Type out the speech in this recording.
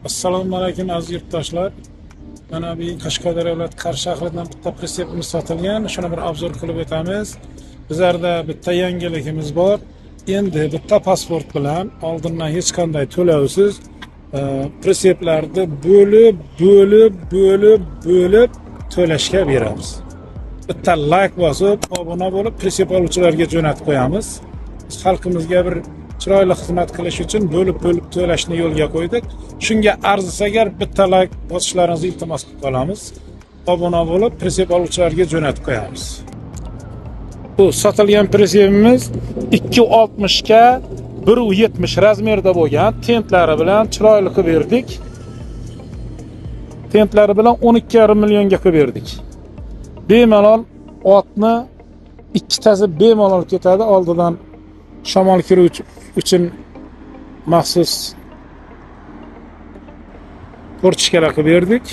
Assalomu alaykum, aziz yurtdoshlar. Mana bu Qashqadaryo viloyati Qarshi shahridan bitta pritsepimiz sotilgan. Shuni bir обзор qilib o'tamiz. Bizlarda bitta yangiligimiz bor. Endi bitta pasport bilan oldindan hech qanday to'lovsiz pritseplarni bo'lib, bo'lib, bo'lib, bo'lib to'lashga beramiz. Bitta layk bosib, obuna bo'lib, pritsep oluvchilarga jo'natib qo'yamiz. Biz xalqimizga bir chiroyli xizmat qilish uchun bo'lib-bo'lib to'lashni yo'lga qo'ydik. Shunga arzisa agar, bitta layk bosishlaringizni iltimos qilib qolamiz. Obuna bo'lib, pritsep oluvchilarga jo'natib qo'yamiz. Bu sotilgan pritsepimiz 2.60 ga 1.70 razmerda bo'lgan, tentlari bilan chiroyli qilib berdik. Tentlari bilan 12,5 millionga qilib berdik. Bemalol otni ikkitasi bemalol ketadi. Oldidan shamol kiruv uchun maxsus форточка lar qilib berdik.